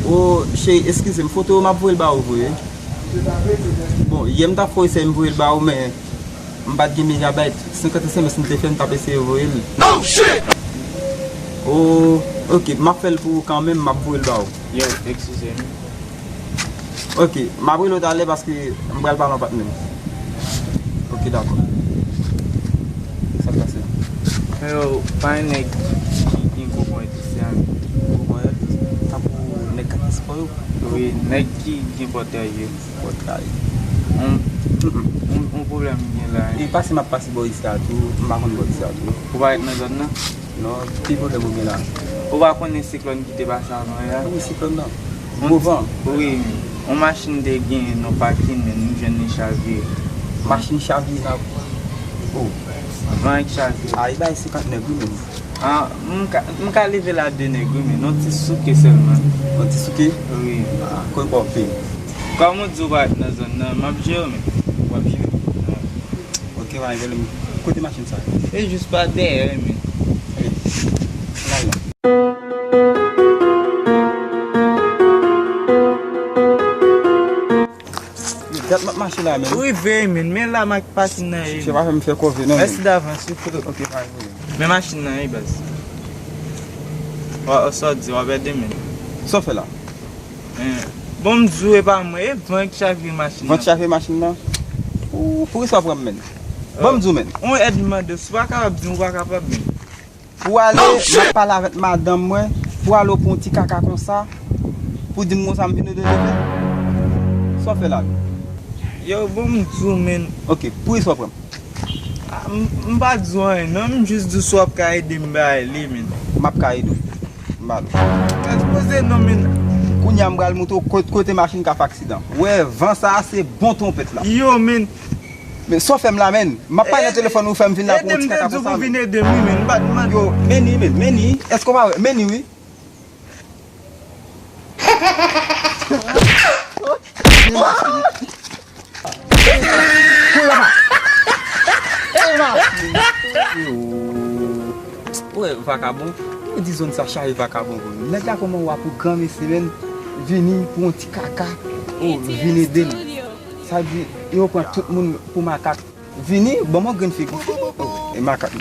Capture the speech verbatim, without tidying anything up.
O, cheri, eskize m, foto yo m ap voye l ba ou vre. Bon, yè m t ap fè w esèy m voye l ba ou, men m pa t gen megabayt. Senkant S M S m te fè, m t ap eseye voye l. O, oke, m ap fè l pou ou kanmenm, m ap voye l ba ou. Yo, eskize m. Oke, m ap rele w talè paske m pral pale yon patnè m. Oke, dakò. Sa k pase? Yo, pa yon nèg ki gen gwo ponyèt isi a, men. Gwo ponyèt? Tankou nèg k ap espò yo? Wi, nèg ki gen pòtay yo. Pòtay. On, on, on pwoblèm m gen la. E pase m ap pase bò isi a tou, m pa konn bò isi a tou. Ou pa ret nan zòn nan? Non, ki pwoblèm ou gen la? Ou pa konnen siklòn ki te pase avan yè a? Wi, siklòn nan. Gwo van. Wi, yon machin te gen nan pakin, men nou jwenn li chavire. Machin chavire nan. O. Van ki chavire. A, e bay senkant nèg wi menm. A, m ka, m ka leve la de nèg wi, men yon ti souke sèlman. Yon ti souke? Wi. A, kote w ap peye? Kòm ou di ou pa ret nan zòn nan, m ap jere w, men. W ap jere? Wi. Oke, pa gen pwoblèm. Kote machin sa? E jis pa dèyè, men. Oke. Ann al la. Yo, dat m ap mache la, men. Ou rive, men. Men la, m ak pakin nan, men. Chè pa fè m fè kòve, non, men. Mèsi davans, wi, frè. Oke, pa gen pwoblèm. Men machin nan, wi, baz. Wa, sa w di, w ap ede, men. Sa w fè la? Eh, bon, m di w, e pa mwen, e van ki chavire machin nan. Van ki chavire machin nan? Ou, poukisa w pran m, men? Bon, m di w, men. On èd m mande w, si w pa kapab di m, ou pa kapab, men. Pou ale, m ap pale avèk madanm mwen, pou ale w pran yon ti kaka konsa, pou di m konsa m vin ede w leve? Sa w fè la, men? Yo, bon, m di w, men. Oke, poukisa w pran m? A, m, m pa di w anyen, non, m jis di w si w ap ka ede m bay li, men. M ap ka ede w. M ba l. Rete poze non, men. Kounye a m pral montre w kot-, kote machin ka fè aksidan. Ou wè, van sa a se bon twonpèt la. Yo, men. Men sa w fè m la, men. M ap pale nan telefòn ou fè m vin la pou yon ti kaka konsa, men. Ede m te di w pou vin ede m, wi, men. M pa t mande. Yo, men ni, men, men ni. Èske w pa wè? Men ni, wi. Ou wè, vakabon, ou di zòn sa chaje vakabon, vre. Nèg la kòman w a pou granmesi, men, vini pou yon ti kaka, ou vin ede l. Sa di, yo pran tout moun pou makak. Vini, ban m yon grenn figi. E makak.